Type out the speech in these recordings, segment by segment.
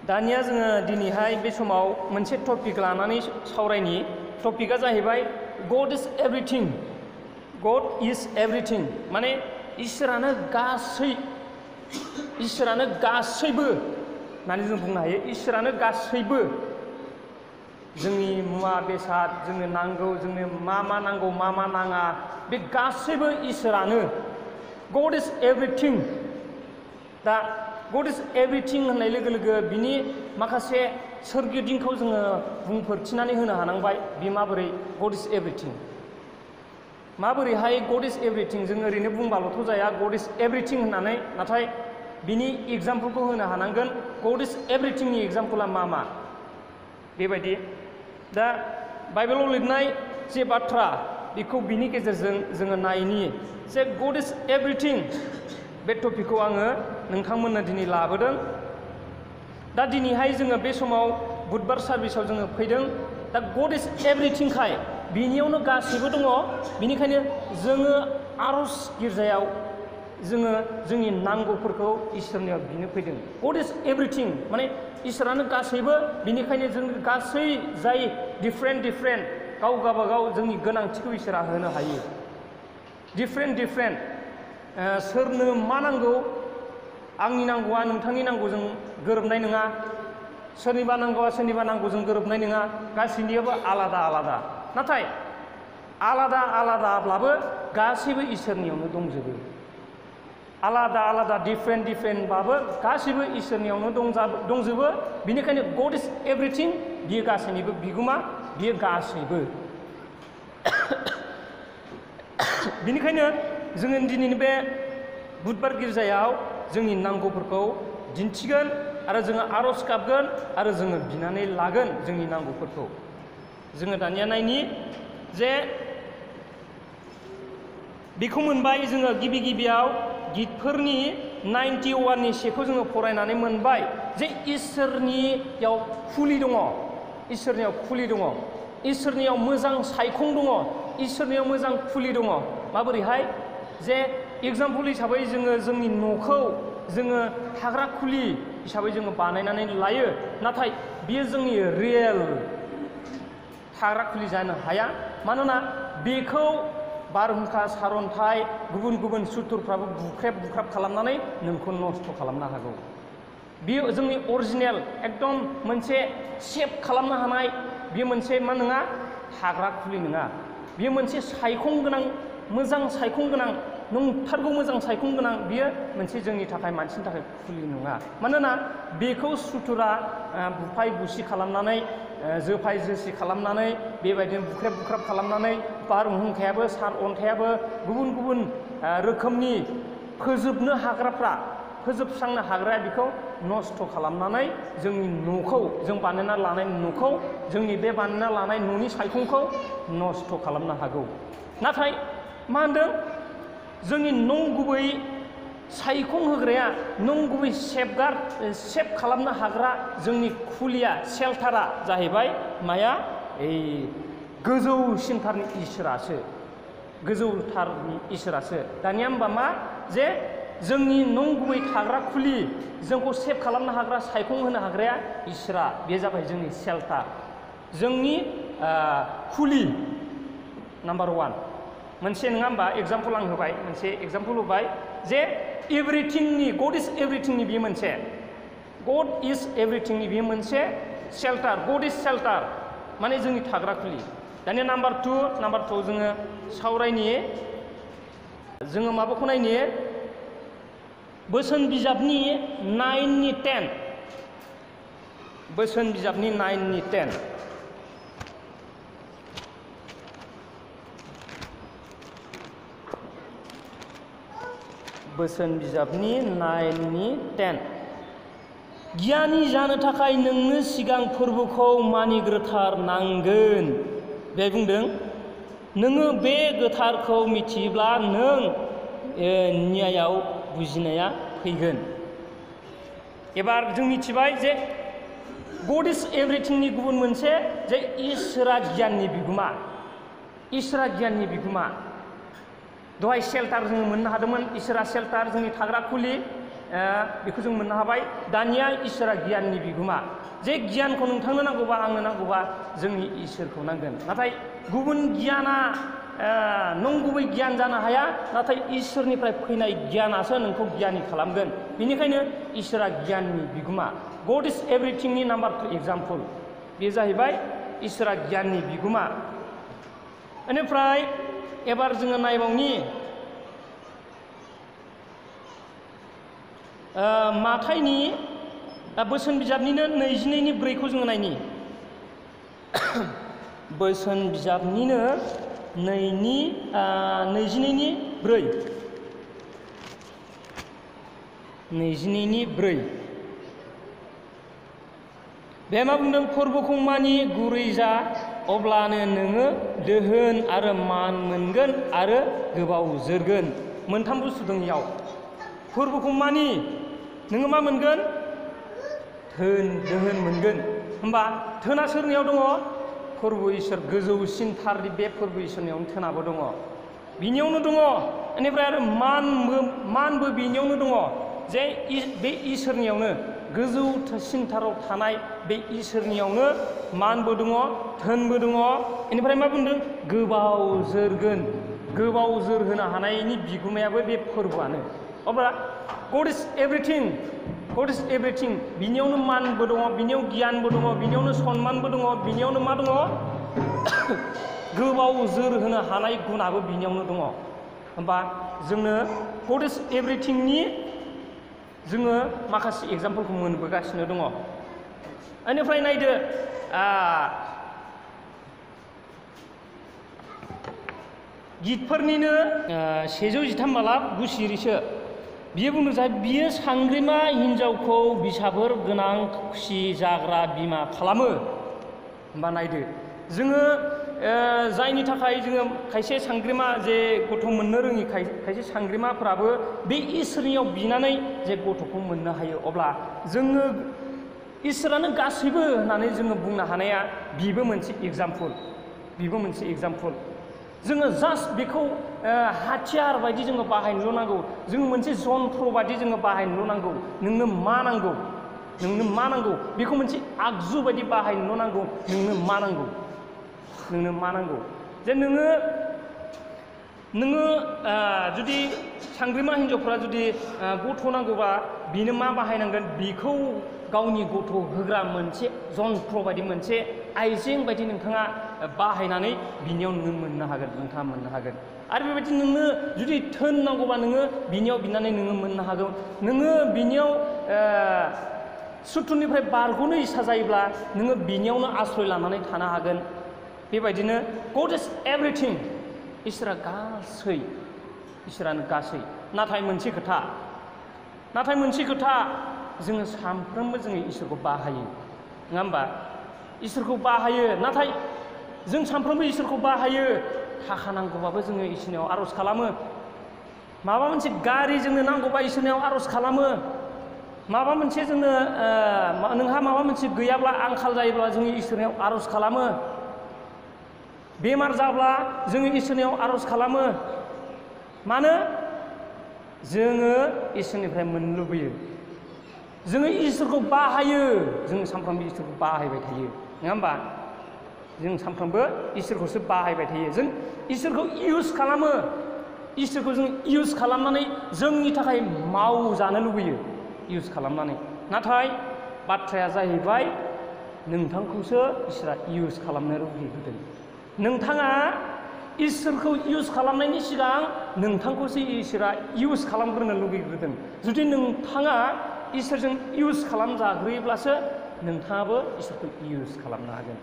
दानिया जोङो दिनैहाय बे समाव मोनसे टपिक लानानै सावरायनि टपिकआ जाहैबाय God is everything. God is everything माने इसोरानो गासैबो होननानै जों बुंनो हायो। इसोरानो गासैबो जोंनि मुवा बेसाद जोंनो नांगौ, जोंनो मा नांगौ मा नाङा बे गासैबो इसोरानो। God is everything. दा गड इज एभ्रिथिं होननाय लोगो लोगो बिनि माखासे सोरगिदिंखौ जोङो बुंफोरथिनानै होनो हानांबाय। बे माबोरै गड इज एभ्रिथिं, माबोरैहाय गड इज एभ्रिथिं। जों ओरैनो बुंबाल'थ' जाया गड इज एभ्रिथिं होननानै, नाथाय बिनि एग्जाम्पलखौ होनो हानांगोन। गड इज एभ्रिथिंनि एग्जाम्पला मा बेबायदि। दा बाइबेलाव लिरनाय जे बाथ्रा बेखौ बिनि गेजेरजों जोङो नायनि जे गड इज एभ्रिथिं। बे टपिकखौ आङो नोंथांमोननो दिनै लाबोदों। दा दिनैहाय जोङो बे समाव बुधबार सार्भिसाव जोङो फैदों। दा गड इज एभ्रिथिंखाय बिनियावनो गासैबो दङ। बिनिखायनो जोङो आर'ज गिर्जायाव जोङो जोंनि नांगौफोरखौ इसोरनियाव बिनो फैदों। गड इज एभ्रिथिं माने इसोरानो गासैबो। बिनिखायनो जों गासै जाय डिफरेन्ट गाव गावबागाव जोंनि गोनांथिखौ इसोरा होनो हायो। डिफरेन्ट सोरनो मा नांगौ, आंनि नांगौआ नोंथांनि नांगौजों गोरोबनाय नङा, सोरनिबा नांगौआ सोरनिबा नांगौजों गोरोबनाय नङा, गासैनियाबो आलादा। नाथाय आलादाब्लाबो गासैबो इसोरनियावनो दंजोबो। आलादा डिफरेन्टबाबो गासैबो इसोरनियावनो दंजोबो। बिनिखायनो गड इज एभ्रिथिं। बियो गासैनिबो बिगोमा, बियो गासैबो। बिनिखायनो जोङो दिनैनि बे बुधबार गिर्जायाव जोंनि नांगौफोरखौ दिन्थिगोन आरो जोङो आर'ज गाबगोन आरो जोङो बिनानै लागोन जोंनि नांगौफोरखौ। जोङो दानिया नायनि जे बेखौ मोनबाय जोङो गिबियाव गितफोरनि 91नि सेखौ जोङो फरायनानै मोनबाय जे इसोरनियाव खुलि दङ, इसोरनियाव मोजां सायखं दङ, इसोरनियाव मोजां खुलि दङ। माबोरैहाय? जे एग्जाम्पल हिसाबै जोङो जोंनि न'खौ जोङो थाग्रा खुलि हिसाबै जोङो बानायनानै लायो, नाथाय बियो जोंनि रियेल थाग्रा खुलि जानो हाया। मानोना बेखौ बारहुंखा, सारन्थाइ, गुबुन सुथुरफ्राबो बुख्रेब खालामनानै नोंखौ नस्थ' खालामनो हागौ। बेयो जोंनि अरिजिनेल एकदम मोनसे सेभ खालामनो हानाय बेयो मोनसे मा नङा, थाग्रा खुलि नङा। बेयो मोनसे सायखं गोनां, मोजां सायखं गोनां, नंथारगौ मोजां सायखं गोनां। बियो मोनसे जोंनि थाखाय, मानसिनि थाखाय खुलि नङा। मानोना बेखौ सुथुरा बुफाय बुसि खालामनानै, जोफाय जोसि खालामनानै, बेबायदिनो बुख्रेब खालामनानै, बारहुंखायाबो सारअन्थायाबो गुबुन रोखोमनि फोजोबस्रांनो हाग्राया बेखौ नस्थ' खालामनानै जोंनि न'खौ, जों बानायना लानाय न'खौ, जोंनि बे बानायना लानाय न'नि सायखंखौ नस्थ' खालामनो हागौ। नाथाय मा होनदों? जोंनि नंगुबै सायखं होग्राया, नंगुबै सेभ खालामनो हाग्रा जोंनि खुलिया, सेल्टारा जाहैबाय माया? गोजौसिनथारनि इसोरासो। दानिया होमबा मा? जे जोंनि नंगुबै थाग्रा खुलि, जोंखौ सेभ खालामनो हाग्रा, सायखं होनो हाग्राया इसोरा। बे जाबाय जोंनि सेल्टार, जोंनि खुलि नाम्बार 1 मोनसे, नङा होमबा? एग्जाम्पल आं होबाय, मोनसे एग्जाम्पल होबाय जे एभ्रिथिंनि, गड इज एभ्रिथिंनि बेयो मोनसे, गड इज एभ्रिथिंनि बेयो मोनसे सेल्टार। गड इज सेल्टार माने जोंनि थाग्रा खुलि। दानिया नाम्बार 2 जोङो सावरायनि, जोङो माबाखौ नायनि, बोसोन बिजाबनि 9-10, बोसोन बिजाबनि 9-10। बोसोन बिजाबनि 9-10। गियानि जानो थाखाय नोंनो सिगां फोरबोखौ मानिग्रोथारनांगोन। बे बुंदों नोङो बे गोथारखौ मिथियोब्ला नों न्यायाव बुजिनाया फैगोन। एबार जों मिथिबाय जे गड इज एभ्रिथिंनि गुबुन मोनसे जे इसोरा गियाननि बिगोमा। दहाय सेल्टार जोङो मोननो हादोंमोन, इसोरा सेल्टार, जोंनि थाग्रा खुलि। बेखौ जों मोननो हाबाय। दानिया इसोरा गियाननि बिगोमा। जे गियानखौ नोंथांनो नांगौबा आंनो नांगौबा जोंनि इसोरखौ नांगोन। नाथाय गुबुन गियाना नंगुबै गियान जानो हाया, नाथाय इसोरनिफ्राय फैनाय गियानासो नोंखौ गियानि खालामगोन। बेनिखायनो इसोरा गियाननि बिगोमा। God is एभ्रिथिंनि number 2 example. बे जाहैबाय इसोरा गियाननि बिगोमा। बेनिफ्राय एबार जोङो नायबावनि माथाइनि बोसोन बिजाबनिनो 22:4 जोङो नायनि। बोसोन बिजाबनिनो 22:4 बे मा बुंदों? फोरबोखौ मानि गुरै जा, अब्लानो नोङो दोहोन आरो मान मोनगोन आरो गोबाव जोरगोन। मोनथाम बुस्थु दं इयाव। फोरबोखौ मानि, नोङो मा मोनगोन? दोहोन मोनगोन। होमबा धोना सोरनियाव दङ? फोरबो इसोर, गोजौसिनथारनि बे फोरबो इसोरनियावनो धोनाबो दङ, बिनियावनो दङ। बेनिफ्राय आरो मानबो बिनियावनो दङ। जे बे इसोरनियावनो, गोजौसिनथाराव थानाय बे इसोरनियावनो मानबो दङ, धोनबो दङ। बेनिफ्राय मा बुंदों? गोबाव जोरगोन। गोबाव जोरहोनो हानायनि बिगुमायाबो बे फोरबोआनो। अब्ला God is everything. God is everything. बिनियावनो मानबो दङ, बिनियाव गियानबो दङ, बिनियावनो सन्मानबो दङ, बिनियावनो मा दङ? गोबाव जोरहोनो हानाय गुनाबो बिनियावनो दङ। होमबा जोंनो गड इज एभ्रिथिंनि जोङो माखासे एग्जाम्पलखौ मोनबोगासिनो दङ। बेनिफ्राय नायदो, गितफोरनिनो 113 बालाब गुसिरिसो। बियो बुंदों जाहैबाय, बियो सांग्रिमा हिन्जावखौ बिसाफोर गोनां खुसि जाग्रा बिमा खालामो। होमबा नायदो, जोङो जायनि थाखाय जोङो खायसे सांग्रिमा जे गथ' मोननो रोङि खायसे सांग्रिमाफ्राबो बे इसोरनियाव बिनानै जे गथ'खौ मोननो हायो। अब्ला जोङो इसोरानो गासैबो होननानै जोङो बुंनो हानाया बिबो मोनसे एग्जाम्पल। बिबो मोनसे एग्जाम्पल। जोङो जास्ट बेखौ हाथियार बायदि जोङो बाहायनोल' नांगौ। जोङो मोनसे जन्थ्र बायदि जोङो बाहायनोल' नांगौ। नोंनो मा नांगौ? नोंनो मा नांगौ? बेखौ मोनसे आगजु बायदि बाहायनोल' नांगौ। नोंनो मा नांगौ? नोंनो मा नांगौ? जे नोङो जुदि सांग्रिमा हिन्जावफ्रा जुदि गथ' नांगौबा बेनो मा बाहायनांगोन? बेखौ गावनि गथ' होग्रा मोनसे जन्थ्र बायदि, मोनसे आइजें बायदि नोंथाङा बाहायनानै बिनियाव नोङो मोननो हागोन। नोंथाङा मोननो हागोन। आरो बेबायदि नोंनो जुदि धोन नांगौबा नोङो बिनियाव बिनानै नोङो मोननो हागौ। नोङो बिनियाव सुथुरनिफ्राय बारग'नो इसा जायोब्ला नोङो बिनियावनो आश्रय लानानै थानो हागोन। बेबायदिनो गड इज एभ्रिथिं। इसोरा गासै, इसोरानो गासै। नाथाय मोनसे खोथा, जोङो सानफ्रोमबो जोङो इसोरखौ बाहायो, नङा होमबा? इसोरखौ बाहायो, नाथाय जों सानफ्रोमबो इसोरखौ बाहायो। थाखा नांगौबाबो जोङो इसोरनियाव आर'ज खालामो। माबा मोनसे गारि जोंनो नांगौबा इसोरनियाव आर'ज खालामो। माबा मोनसे जोंनो नोंहा माबा मोनसे गैयाब्ला, आंखाल जायोब्ला जोङो इसोरनियाव आर'ज खालामो। बेमार जाब्ला जोङो इसोरनियाव आर'ज खालामो। मानो? जोङो इसोरनिफ्राय मोननो लुबैयो। जोङो इसोरखौ बाहायो। जों सानफ्रोमबो इसोरखौ बाहायबाय थायो, नङा होमबा? जों सानफ्रोमबो इसोरखौसो बाहायबाय थायो। जों इसोरखौ इउज खालामो। इसोरखौ जों इउज खालामनानै जोंनि थाखाय मावजानो लुबैयो, इउज खालामनानै। नाथाय बाथ्राया जाहैबाय, नोंथांखौसो इसोरा इउज खालामनो लुबैग्रोदों। नोंथाङा इसोरखौ इउज खालामनायनि सिगां नोंथांखौसो इसोरा इउज खालामग्रोनो लुबैग्रोदों। जुदि नोंथाङा इसोरजों इउज खालामजाग्रोयोब्लासो नोंथाङाबो इसोरखौ इउज खालामनो हागोन।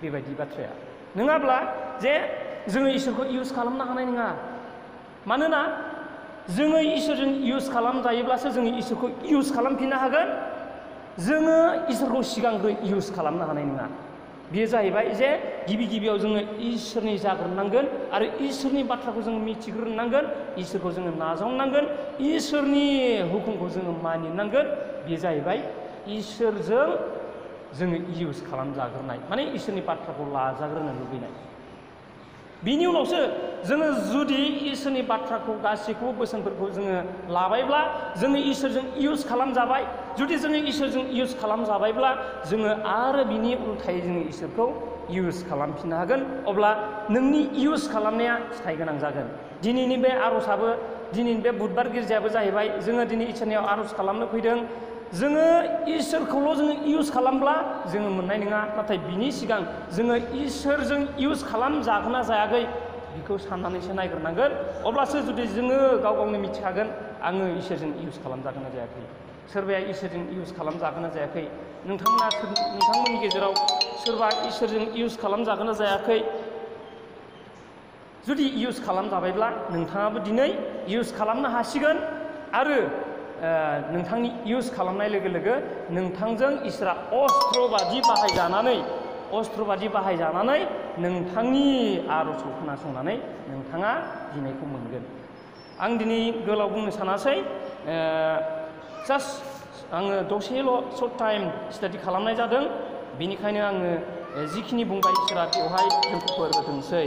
बेबायदि बाथ्राया। नङाब्ला जे जोङो इसोरखौ इउज खालामनो हानाय नङा। मानोना जोङो इसोरजों इउज खालामजायोब्लासो जोङो इसोरखौ इउज खालामफिननो हागोन। जोङो इसोरखौ सिगांग्रो इउज खालामनो हानाय नङा। बेयो जाहैबाय जे गिबियाव जोङो इसोरनि जाग्रोनांगोन आरो इसोरनि बाथ्राखौ जों मिथिग्रोनांगोन। इसोरखौ जोङो नाजावनांगोन। इसोरनि हुकुमखौ जोङो मानिनांगोन। बेयो जाहैबाय इसोरजों जोङो इउज खालामजाग्रोनाय, माने इसोरनि बाथ्राखौ लाजाग्रोनो लुबैनाय। बिनि उनावसो जोङो जुदि इसोरनि बाथ्राखौ गासैखौबो बोसोनफोरखौ जोङो लाबायब्ला जोङो इसोरजों इउज खालामजाबाय। जुदि जोङो इसोरजों इउज खालामजाबायब्ला जोङो आरो बिनि उल्थायै जोङो इसोरखौ इउज खालामफिननो हागोन। अब्ला नोंनि इउज खालामनाया फिथाइ गोनां जागोन। दिनैनि बे आर'जआबो, दिनैनि बे बुधबार गिर्जायाबो जाहैबाय जोङो दिनै इसोरनियाव आर'ज खालामनो फैदों। जोङो इसोरखौल' जोङो इउज खालामब्ला जोङो मोननाय नङा, नाथाय बिनि सिगां जोङो इसोरजों इउज खालामजागोन ना जायाखै बेखौ साननानैसो नायग्रोनांगोन। अब्लासो जुदि जोङो गाव गावनो मिथिखागोन आङो इसोरजों इउज खालामजागोन ना जायाखै। सोरबाया इसोरजों इउज खालामजागोन ना जायाखै, नोंथांमोननि गेजेराव सोरबा इसोरजों इउज खालामजागोन ना जायाखै। जुदि इउज खालामजाबायब्ला नोंथाङाबो दिनै इउज खालामनो हासिगोन। आरो नोंथांनि इउज खालामनाय लोगो लोगो नोंथांजों इसोरा अस्त्र बादि बाहायजानानै नोंथांनि आर'जखौ खोनासंनानै नोंथाङा गिनायखौ मोनगोन। आं दिनै गोलाव बुंनो सानासै, जास्ट आङो दसेल' सर्ट टाइम स्टाडि खालामनाय जादों। बेनिखायनो आङो जिखिनि बुंबाय इसोरा बेवहाय जोंखौ फोरमायथोंसै।